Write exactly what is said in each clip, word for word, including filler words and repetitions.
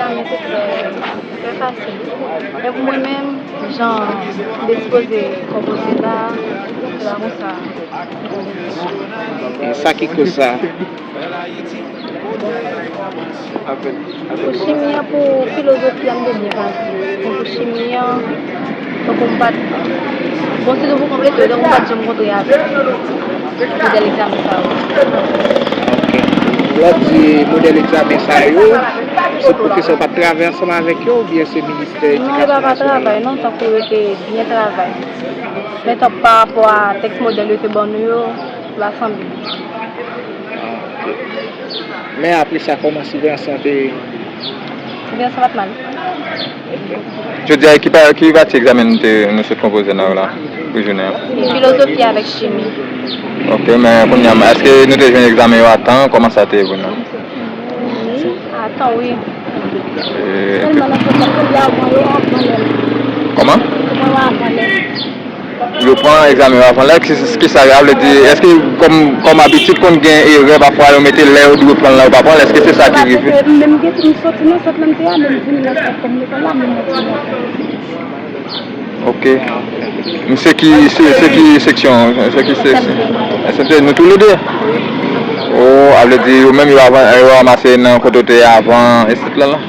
Egzamen se trè, trè fasil. Men pou mwen menm, jan m te sipoze konpoze la, se pa konsa. E sa ki koz sa? Pou chimi an, pou filozofi a, m te byen pase. Men pou chimi an, tankou m pa t, bon, sitou pou konplete, tankou m pa t janm kontre avèk modèl egzamen sa yo. Ok. Lè w di modèl egzamen sa yo, se pwofesè w pa t travay ansanm avèk yo oubyen se ministè edikasyon nasyonal la? Non, yo pa travay, non, tankou yo te byen travay. Men tankou pa rapò a tèks modèl yo te ban nou yo, la sanble. Ah, ok. Men apre sa, kòman siveyans lan te ye? Siveyans lan pa t mal. Jodi a, ki pa, ki pati egzamen nou te, nou sot konpoze nan la, pou jounen an? Filozofi avèk chimi. Ok, men kounye a, èske nou te jwenn egzamen yo a tan? Kòman sa te ye pou nou? Wi, a tan, wi. E, sèlman nan fòs la, yo avan lè. Kòman? Yo avan lè. Yo pran egzamen yo avan lè, ki, ki sa a vle di? Èske kòm, kòm abitid konn gen erè pafwa yo mete lè yo dwe pran l la yo pa pran l, èske se sa ki rive? Paske menm gen m soti nan sant lan m te a, menm vini nan sant kòm lekòl la, menm mwen te nan. Ok. Misye ki, se, se ki seksyon, se ki se, se, se nou toulede? Oh, a vle di yo menm yo avan, yo ranmase nan kote w te ye avan, etsetera la.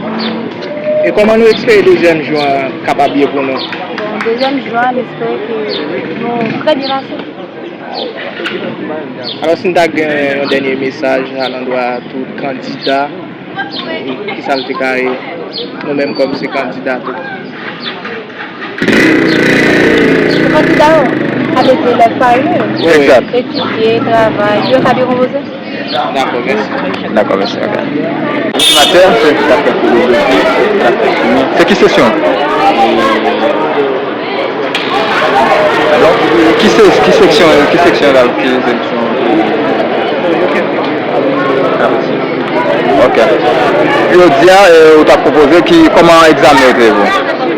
E kòman nou espere dezyèm jou an kapab ye pou nou? Bon, dezyèm jou an, m espere ke nou trè byen pase. Alò, si n ta gen yon dènye mesaj alandwa tout kandida, kisa l te ka ye, nou menm kòm se kandida tou? Pou kandida yo, a vle di elèv parèy nou yo. Wi, wi. Egzat. Etidye, travay, yo ka byen konpoze. Dakò, mèsi. Dakò, mèsi, ok. Ou se matyè, se sa fè filozofi, sa fè chimi. Se ki sesyon? Donk, ki se, ki seksyon, ki seksyon la, ki seksyon? Ok. Jodi a, eh, ou t ap konpoze, ki, kòman egzamen yo te ye pou ou?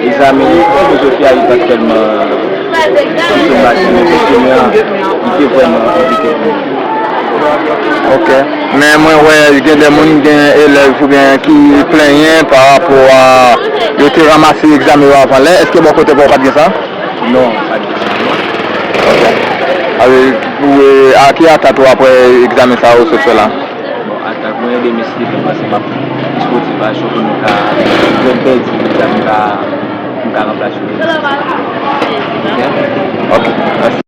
Egzamen yo, filozofi a, li pa t tèlman, kòm se m pa di, men pou chimi an, li te vrèman konplike pou mwen. Ok. Men mwen wè gen de moun, gen elèv oubyen ki plenyen pa rapò a yo te ranmase egzamen yo avan lè. Èske bò kote pa w pa t gen sa? Non, pa t gen sa. Ok. A, e, pou, e, a ki atant ou apre egzamen sa yo sot fè la? Bon, atant mwen, demen, si Dye vle, m panse m ap jis motivasyon pou nou ka jwenn pèdi egzamen, m ka, m ka ranplase yo. Ok. Ok. Mèsi.